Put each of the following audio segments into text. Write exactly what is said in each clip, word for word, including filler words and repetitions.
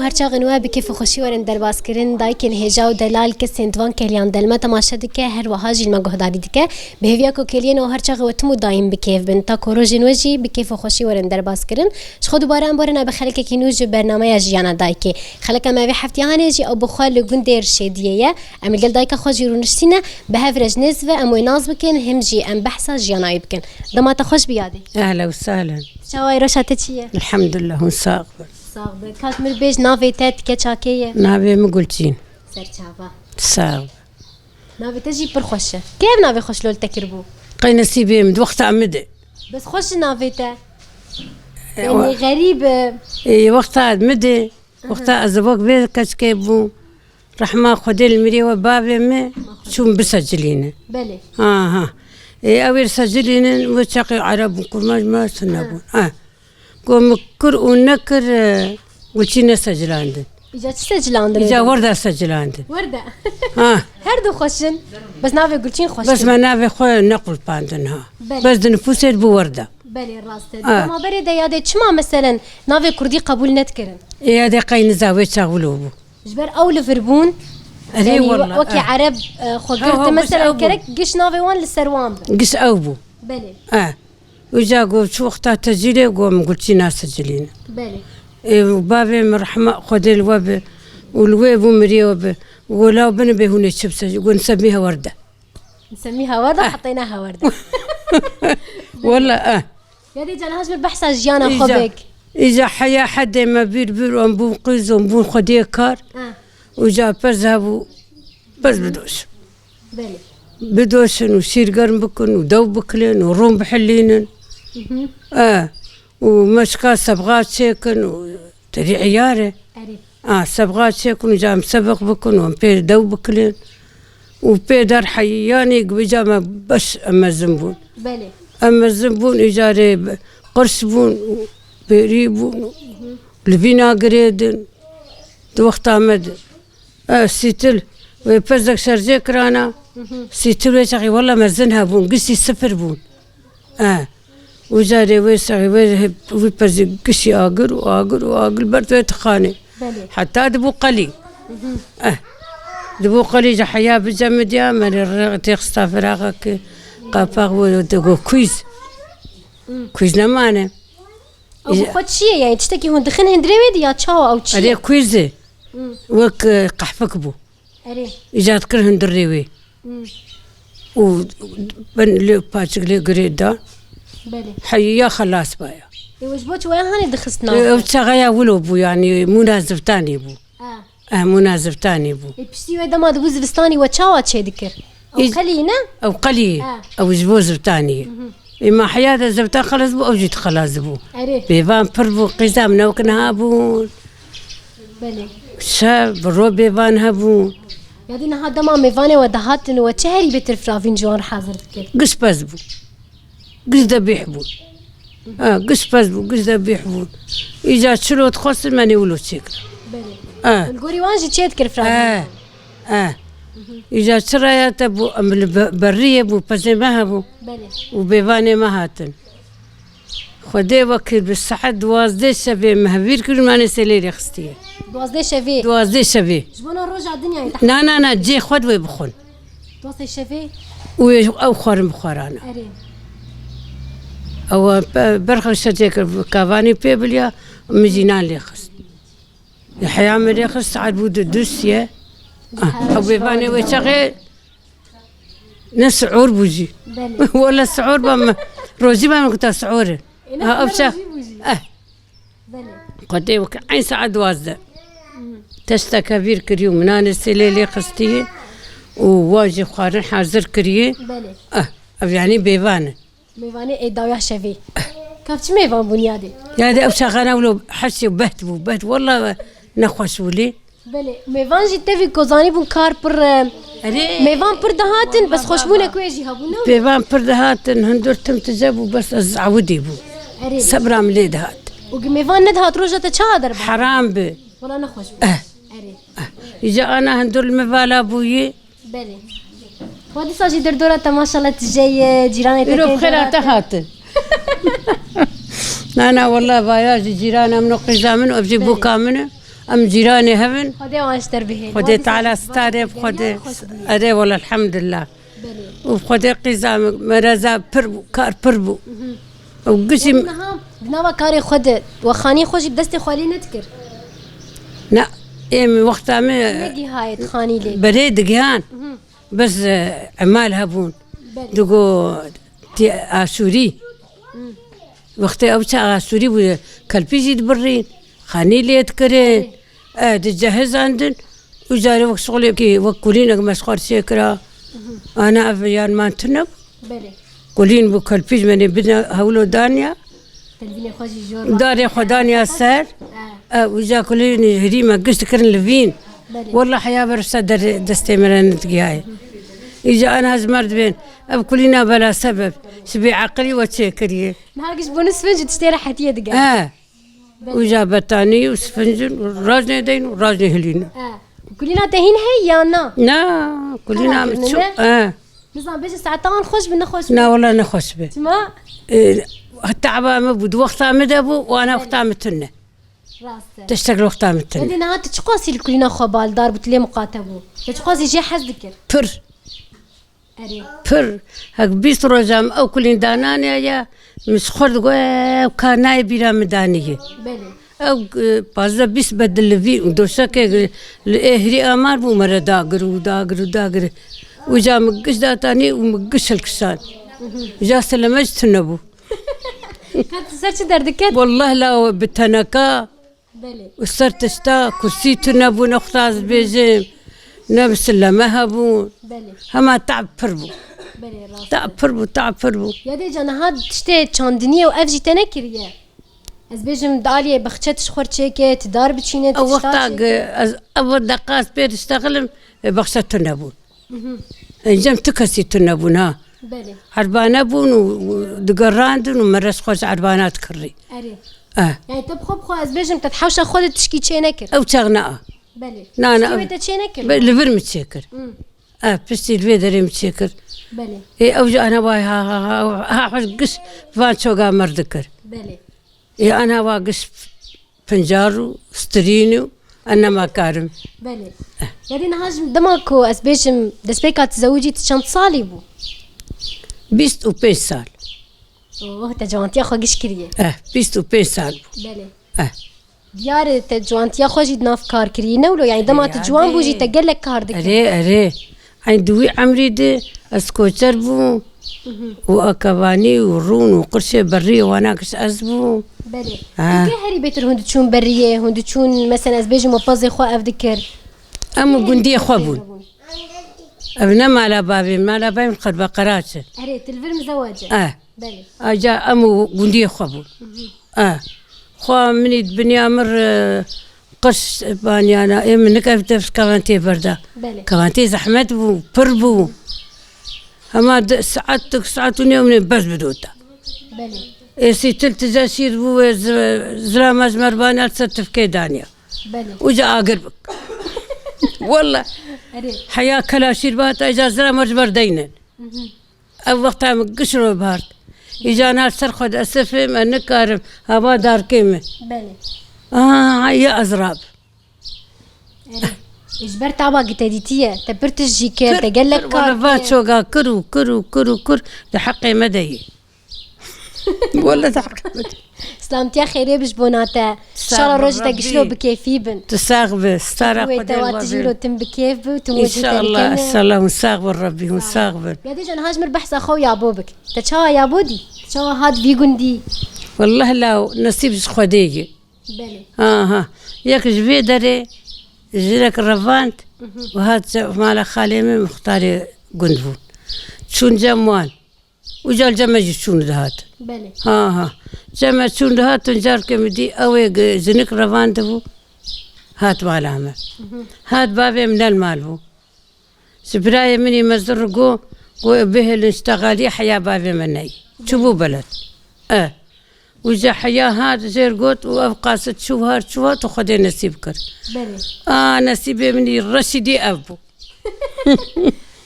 Her çaxên we bi kêf û xweşî werin derbaskirin, dayikên hêja û delal, kesên di van kêliyan de li me temaşe dike, her wiha jî li me guhdarî dike. Bi hêviya ku kêliyên we her çaxê we tim û dayîm bi kêf bin, ta ku rojên we jî bi kêf û xweşî werin derbaskirin. Ji xwe dubare em werin bi xelekekî nû ji bernameya Jiyana Dayikê. Xeleka me vê hefteyanê jî ew bi xwe li gundê Rişêdiyê ye. Em li gel dayika xwe jî rûniştîne, bi hev re ji nêz ve em wê nas bikin, him jî em behsa jiyana wî bikin. Dema te xweş bi yadê. Ehlen û sehlen. Çawa ye, roşa te çi ye? Elhamdulillah, hûn sax bin. Sax be. Kak min bêj, navê te tike çakê ye? Navê min Gulçîn. Serçava. Sax be. Navê te jî pir xweş e. Kê ev navê xweş lol te kiribû? Qey nesîbê min, di wexta min de. Bes xweş ji navê te. E, Yanî wa- xerîb e. E, wexta min de. Wexta ez wek vê keçikê bûm, rehma Xwedê li mirê we bavê min, çûm bisecilînin. Belê. Aha. Ê, ew ê secilînin, wê çaxê Ereb bûn, kurmac me tune bûn. Ha. Go min kir û nekir, e, Gulçîn nesecilandin. Îca çi secilandin? Îca Werda secilandin. Werda. Ha. Her du xweş in. Bes navê Gulçîn xweş Bes in. Me navê xwe nequlpandin ha. Belê. Bes di nifûsê bû Werda. Belê, rast e. Ha. Dema berê de yadê çima meselen navê kurdî qebûl nedikirin? Ê yadê qey niza wê çax wilo bû. Ji ber ew li vir bûn. Erê Yanî wella, wekî eh. Ereb, eh, xwe Ew, girtin, ew, giş meselen ew bû. Gerek giş navê wan li ser wan be. Giş ew bû. Belê. Eh. Wî ca got, çi wexta tecîlê, got, min Gulçîna secilîne. Belê. Ê, û bavê min rehma Xwedê li we be, û li wê bû mirê we be. Got, law bini bê hûn ê çi bisecî? Got, nisebî hewer de. Nisebî hewer de, Eh. Hetê ne hewer de. Wella, eh. Ya dê cana haj bir behsa jiyana xwe Îca, bik. Îca heya hedê me bîr bîr, em bûn qîz, em bûn xwediyê kar. Eh. Û ca pez hebû, pez bidoş. Belê. Bidoşin û şîr germ bikin û dew bikilin û rûn bihilînin. Mhm. E, û meşka sebxa çêkin û tevî eyare. Erê. A, sebxa çêkin û ca em sebeq bikin û em pê dew bikilin. Û pê der heyanî gibica me beş em mezin bûn. Belê. Em mezin bûn, îcarê be-, qirs bûn û bêrî bûn û Mhm. li vîna girêdin. Di wexta me de. E, sîtil, wê pezek şerjê kirana. Mhm. Sîtil wê çaxî wela mezin hebûn, giştî sifir bûn. E, wê carê wê saxî wê he-, wî pezê giştî agir û agir û agir ber wê tixanê. Belê. Heta dibû qelî. Mhm. E, dibû qelî ji heya bicemidiya, me rê rê-, têxista firaxa ki qapax wê digo kuîz. Hmm. Kuîz nemane. Ew bi xwe çi ye? Yani tiştekî hûn dixin hundirê wê de ya çawa ew çi ye? Erê kuîz e. Hmm. Wek, e, qehpik bû. Erê. Îca dikir hundirê wê. Hmm. Û ben lê paçik lê girê da. Belê. Heya xelas baya. Ê, we ji bo çi waya hanê dixistin E, ew navê? Çaxeya wilo bû yani, mûna zivtanê bû. Ha. Eh, mûna zivtanê bû. Ê, piştî wê dema dibû zivistanî we çawa çêdikir? Ew Î- qelî ne? Ew qelî ye. Ha. Ew ji bo zivtanî ye. Mhm. Ê, ma heya de zivtan xelas bû, ew jî dixelas dibû. Erê. Bêvan pir bû, qîza min ne wek niha bûn. Belê. Şev, bi ro bêvan hebûn. Ya dî niha dema mêvanê we dihatin, we çi herî bêtir firavîn ji wan re hazir dikir? Giş pez bû. Giş debîh bûn. Ha, giş pez bû, giş debîh bûn. Îca çilo dixwestin, me nê wilo çêkir. Belê. Ha. Li gorî wan jî çê dikir firavîn. Ha. Ha. Îca çi raya te bû, em li be-, berriyê bû, pezê me hebû. Belê. Û bêvanê me hatin. Xwedê wekî bi saet duwazdeh şevê me hevîr kir, me nê sêlê rê xistiye. Duwazdeh şevê? Duwazdeh şevê. Ji bona roja dinyayê te Na, na, na, cê xwe di wê bixwin. Dosê şevê? Û ew xwarin bixwarana. Erê. Ew pe-, berxa şecê kir, kavanî pê biliya, min jî nan lê xist. Heya min lê xist, saet bû du, du siye. Ah, ew bêvanê wê çaxê ne siûr bû jî. Belê. Wele siûr ba me. Rojî ba min kuta siûr e. Ê, ne Ha, ew siûr çax-, jî bû jî. Eh. Belê. Xwedê weke eyn saet duwazdeh. Teşteke vîr kirî û min anê sêlê lê xistî û wan jî xwarin hazir kirî. Belê. Eh, ev yanî bêvan e. Mêvanê ê dawiya şevê. Kav çi mêvan bûn yadê? Yadê ew çaxana wilo heşê beht bû, beht. Wela nexweş bû lê. Belê, mêvan jî tevî kozanî bûn kar pir, e, Erê. Mêvan pir dihatin, bes xweşbûne ku ê jî hebûn ne? Pêvan pir dihatin, hundur tim tije bû, bes ez ewidî bû. Erê. Sebra min lê dihat. Û gi mêvan nedihat, roja te çawa derba? Heram bi. Wela nexweş bû. Eh. Erê. Îca ana hundur li min vala bûyî. Belê. Wa dîsa jî derdora te maşallah tije ye, cîranê te Îro kêm xêra dora te te. Hatin. Na, na, wela vaya jî cîrana min û qîza min û ev jî Belê. Boka min e. Em cîranê hev in. Xwedê wan ji te re bihêle. Xwedê Teala starê bi Xwedê. Erê wele elhamdulillah. Belê. Û Xwedê qîza me, mereza pir bû, kar pir bû. Û gişî Niha di nava karê xwe de, we xanî xwe jî bi destê xwe lê nedikir? Na, ê min wexta me Negihayê xanî lê. Berê digihan. Bes, e, emal hebûn. Belê. Digo ti aşûrî. Wextê ew çax aşûrî bûye, kelpî jî dibirîn, xanî lê dikirin, e, dicehizandin û carê wek şixulekî, wek kulînek me ji xwe re çêkira. Ana ev yan man tune bû. Belê. Kulîn bû, kelpî ji me nê bidin hewlo daniya. Telvînê xwe jî jor Darê xwe daniya ser. E, uca kulînî hirî me giş dikirin li vîn. Belê. Wela heya bersa derê destê me re nedigihayê. Îca ana ji me re dibên. Ev kulîna bela sebeb. Ji bêeqilî we çêkiriye. Niha giş bûne sfinc û tiştê rehetiyê digere. E. Belê. Uca betanî û sfincin û rajnê deyn û rajnê hilîne. E. Kulîna te hîn heye ya na? Na, kulîna Xera min kirine çû. Ne? E. Nizam bêje saetan xweş bi, nexweş bi? Na, wela nexweş bi. Çima? E, te'ba me bû, di wexta me de bû, wana Belê. Wexta me tune. Rast e. Tiştek li wexta me tune. Edê niha tu çiqasî li kulîna xwe baldar bû, tu lê miqate bû? Tu çiqasî jê hez dikir? Pir. Erê. Pir. Hek bîst roja min ew kulîn dananiye ya, min ji xwe re digot, ew kar nayê bîra min daniyê. Belê. Ew, e, pazdeh bîst bedil li vî û doşekê li êhirî amar bû, me re dagir û dagir û dagir. Uca min giş datanî û min giş hilkişand. Uca sileme jî tune bû. Ka tu ser çi derdiket? Wallah la bi teneka Belê. Û ser tişta kursî tune bû, nexta ez bêjim. Ne bi sileme hebûn. Belê. Hema te'b pir bû. Belê, rast Te'b e. Pir bû, te'b pir bû. Ya dê ca niha tiştê çandiniyê û ev jî te nekiriye? Ez bêjim, di aliyê bexçe tu ji xwe re çêke, tu dar biçîne, tu Ew tişta wexta çêke. Ge-, ez, ev deqa ez pê diştexilim, e, bexçe tune bûn. Mhm. Encam tu kesî tune bûn, ha. Belê. Erbane bûn û, û digerandin û me rest xwe ji erbana dikirî. Erê. Eh. Yani te bi xwe, bi xwe ez bêjim, te di hewşa xwe de tişkî çê nekir? Ew çax na. Belê. Na, na. Tiştê wê te çê nekir? Be-, li vir min çêkir. Hmm. Eh, piştî li vê derê min çêkir. Belê. Ê, ew jî ana vay ha, ha, ha, ha, ha, giş van çoga mir dikir. Belê. Ê, ana va giş pincar û stirîn û ez nema karim. Belê. Eh. Yadî niha ji dema ku ez bêjim destpêka tizewicî tu çend salî bû? Bîst û pênc sal. Oh, te ciwantiya xwe giş kiriye. Eh, bîst û pênc sal bû. Belê. Eh. Diyar e te ciwantiya xwe jî di nav kar kirî. Ne wilo, yani dema tu ciwan bû jî te gelek kar dikir. Erê, erê. Eyn di wî emrî de ez koçer bûm û akavanî û rûn û qirşê berrî wana giş ez bûm. Belê. Ha. Hûn kê herî bêtir hûn diçûn berriyê, hûn diçûn, mesela ez bêjim we pezê xwe ev dikir? Em û gundiyê xwe bûn. Ev ne mala bavê min, mala bavê min Qerbeqeraç e. Erê, tu li vir mizewac e. Eh. Belê. Aca em û gundiyê xwe bûn. Eh. Xwe minî di biniya min re qirş baniyana, ê min nik ev dev keventê berda. Belê. Keventê zehmet bû, pir bû. Hema di saet, di saet û nêw min ê bes bidota. Belê. Ê sîtil tije şîr bû, wê zi-, zira me ji me re baniya li ser tifkê daniya. Belê. Uca agir bik. Wallah. Erê. Heya kela şîr bihata, îca zira me ji ber deynin. Mhm. Ev wexta min giş ro bihart. Îca na ser xwe de esefê me nikarim. Hava darkê me. Belê. Aa, ya ez rab. Erê. Ji ber taba ki te dîtiye, te pir tişt jî kir, te gelek kar kir. Wala va çoga kir û kir û kir û kir, di heqê me de yî. Wala di heqê me de. Silamtiya xêrê bi ji bona te. Sağ ol, Rabbi. Şala rojê te gişlo bi kêfî bin. Tu sax bi, stara Xwedê te wa tijî lo tim bi kêf bi, tu mojî te. İnşallah, inşallah, hûn sax bin Rabbi, hûn sax bin. Ya dî can haj mir behsa xwe yabo bik. Te çawa yabo dî? Te çawa hat vî gundî? Wallah la nesîb ji Xwedê ye. Belê. Ha, ha. Yek ji vê derê jinek revand û hat mala xalê min muxtarê gund bû. Çûn cem wan. Û cal cem me jî çûn dihat. Belê. Ha, ha. Cem me çûn dihat, carkê min dî ew ê jinik revandibû. Hat mala me. Hat bavê min ne li mal bû. Ji birayê min î mezin re got, got, "Bihêlin ji texaliyê heya bavê me neyê." Çûbû beled. E. Û ji heya hat jêr got û ev qasid çû har çû hat û Xwedê nesîb kir. Belê. A, nesîbê min î reşîdî ev bû.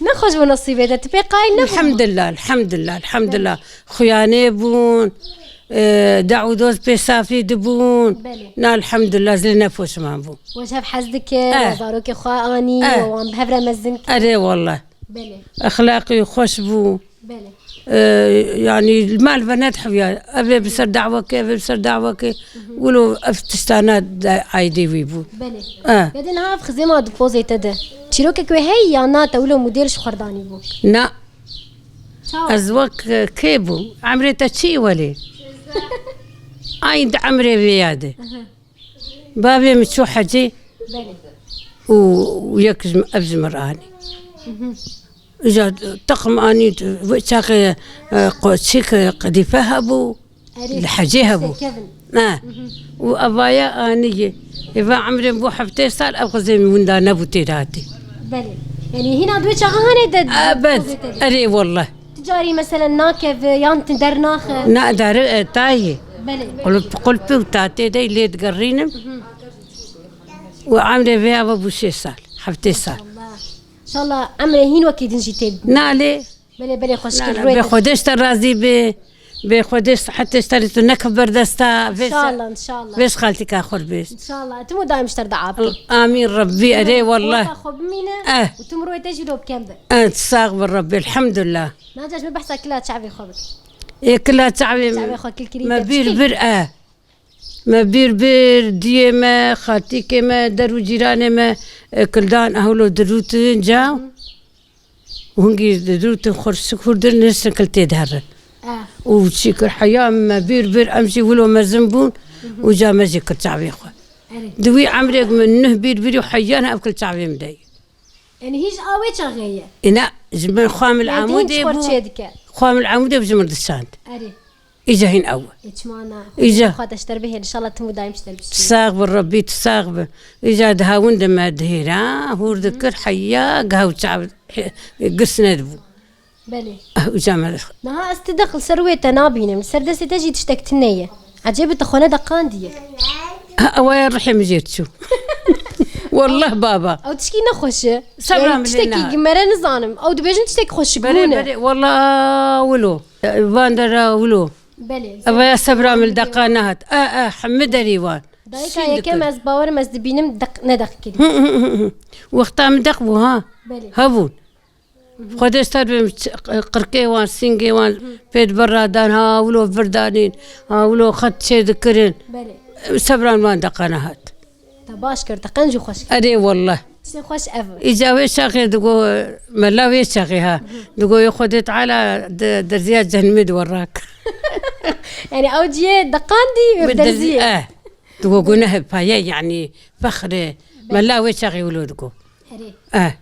Ne xweş bû nesîbê te, tu pê qayîl nebû. Elhamdulillah, elhamdulillah, elhamdulillah. Xuyanê bûn, e, dew û doz pê safî dibûn. Belê. Na, elhamdulillah, zilê ne poşman bû. We ji hev hez dikir, Eh. we zarokê xwe anî, Eh. we wan bi hev re mezin kir. Erê wallah. Belê. Exlaqî xweş bû. Belê. E, yanî li mal ve nedihewiya. Ev ê bi ser dawekê, ev ê bi ser dawekê. Wilo ev tiştana de aydê wî bû. Belê. Eh. Ya dê niha ev xizê ma di pozê te de. Çîrokek wê heye ya na te wilo model ji xwe re danî bû? Na. Çawa? Ez wek, e, kê bûm? Emrê te çi welê? Ay di emrê vê ya de. Aha. Bavê min çû hecê Belê. û, û yek ji, ev ji min re anî. Mhm. Îca teqim anî, wê çaxê, e, qo-, çi ke qedîfe hebû, Erê, li hecê hebû. Kevin. Ha. Mhm. Û evaya anî. Êva emrê bû heftê sal, ev xizê min winda nebû tê de hatî. Belê. Yanî hîna di wê çaxa hanê de Ebed. Erê wallah. Tu carî meselen nakeve, yan tu dernaxe? Na, dare, e, tayê. Belê. Qulp, qulpî û tatê de lê digerînim. Mhm. Û emrê vê ava bû şêst sal, heftê sal. Allah. Înşallah emrê hîn wekî din jî tê. Nalê. Belê, belê, xweşikir Nalê, rûyê bê te. Xwedê ji te razî be. Bê Xwedê ji te, hetê ji te tu nekif berdesta. Vê se-, Înşallah, înşallah. Vê ji xaltîka xwe bêj. Înşallah. Tim û daîm ji te re dua bikim. Amîn Rebbî, erê wallah. Xwe bimîne Eh. û tim rûyê te jî lo bikem be. Eh, sax bi Rebbî, elhamdulillah. Naca ji min behsa kila çavê xwe bike. Ê kila çavê Çavê xwe kil kirî me te bîr çikî? Bir, eh. Me bîr bir, diyê me, xaltîkê me, der û cîranê me, e, kildan, ehlo dirûtin ca. Û hingî dirûtin xurşik hûr dir nirsin kil tê diherin. Eh. Û çi kir heya me bîr bir, em jî wilo mezin bûn û ca me jî kir çavê xwe. Erê. Di wî emrêk min nuh bîr bir û heya ne ev kil çavê min de ye. Yanî hîn ji awê çaxê ye? Îna, ji min xwe min Yanî hîn amûdê çi xwe bû. Çê dike? Xwe min amûdê bû ji min dişand. Erê. Îca hîn ew e. Ê çima na? Îca. Xwe te ji te re bihêl, înşallah tim û daîm ji te re bişîne. Sax bi Rebbî, tu sax bi. Îca di hawin de me dihêra, hûr dikir, heya, gaw çav, he, girs nedibû. Belê. Ah, îca me. Niha ez ti deq li ser wê te nabînim, li ser destê te jî tiştek tune ye. Ecêb tu xwe nedeqandiye. Ha, ewa ya rihê min jêr çû. Wallah baba. Ew tişkî nexweş e. Sebra Yanî min tiştekî lê niha. Gimere nizanim. Ew dibêjin tiştek xweşik Berê, bûne. Berê, wallah wilo. Van dera wilo. Belê. Ev ya sebra min deqa nehat. E, e, hemî derî wan. Dayika Şîn yekem dikir. Ez bawerim ez dibînim deq, ne deq kirî. Wexta min deq bû ha. Belê. Hebûn. Xwedê ser bim ç-, qirkê wan, sîngê wan pê di bira dan, ha wilo vir danîn, ha wilo xet çê dikirin. Belê. Sebran wan deqa nehat. Te baş kir, te qenc û xweş kir. Erê wallah. Tiştê xweş ev. Îca wê çaxê digo, mela wê çaxê ha. Digo, ya Xwedê Teala de-, derziya cehennemê di we rak. Yanî ew ciyê deqandî wê Bi derziyê. Derzi-, eh. Digo, guneh e, paye, yanî fexr e. Belê. Mela wê çaxê wilo digo. Erê. Eh.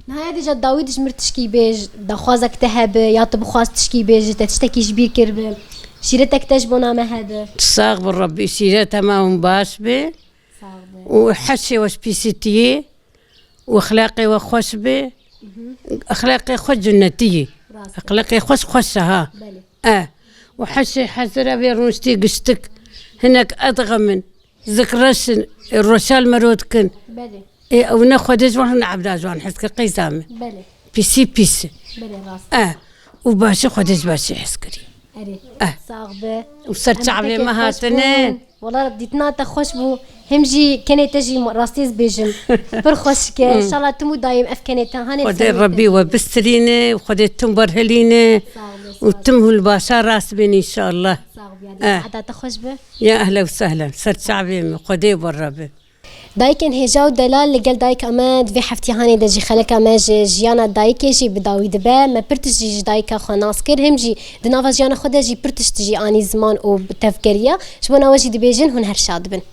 Niha ya dî ca dawî dijmir tişkî bêj, daxwazek te hebe, ya tu bixwaz tişkî bêjî, te tiştekî ji bîr kirbi, şîretek te ji bona me hebe. Sax bi Rebbî, şîreta me hûn baş be. Sax be. Û heşê we ji pîsîtiyê û exlaqê we xweş be. Mhm. Exlaqê xwe cennetî ye. Rast e. Exlaqê xweş xweş e ha. Belê. E. Û heşê hezir ev ê rûniştî giştik. Hinek edixemin. Zik reşin, e, roşal mero dikin. Belê. Ê, ew ne Xwedê ji wan ne ebda ji wan hez kir qeyza min. Belê. Pîsî pîs e. Belê, rast. E, û başî Xwedê ji başî hez kirî. Erê. Eh. Sax be. Û ser Em çavê pekê me xweş hatine. Bûn. Wala dîtina te xweş bû. Hem jî kenê te jî rastî ez bêjim. Pir xweşik e. Hı. Înşallah tim û daîm ev kenê te hanê Xwedê ser wê Rebbî te. We bistirîne, Xwedê tim berhilîne. Sağ ol, sağ ol. Û tim hilbaşa rast bên înşallah. Sağ ol, ya Eh. Heta te xweş be. Ya ehlen û sehlen. Ser çavê min. Xwedê we re be. Dayikên hêja û delal li gel dayika me di vê heftiya hanê de jî xeleka me ji jiyana dayikê jî bi dawî dibe. Me pir tişt jî ji dayika xwe nas kir. Him jî di nava jiyana xwe de jî pir tişt jî anî ziman û tevgeriya. Ji bona we jî dibêjin hûn her şad bin.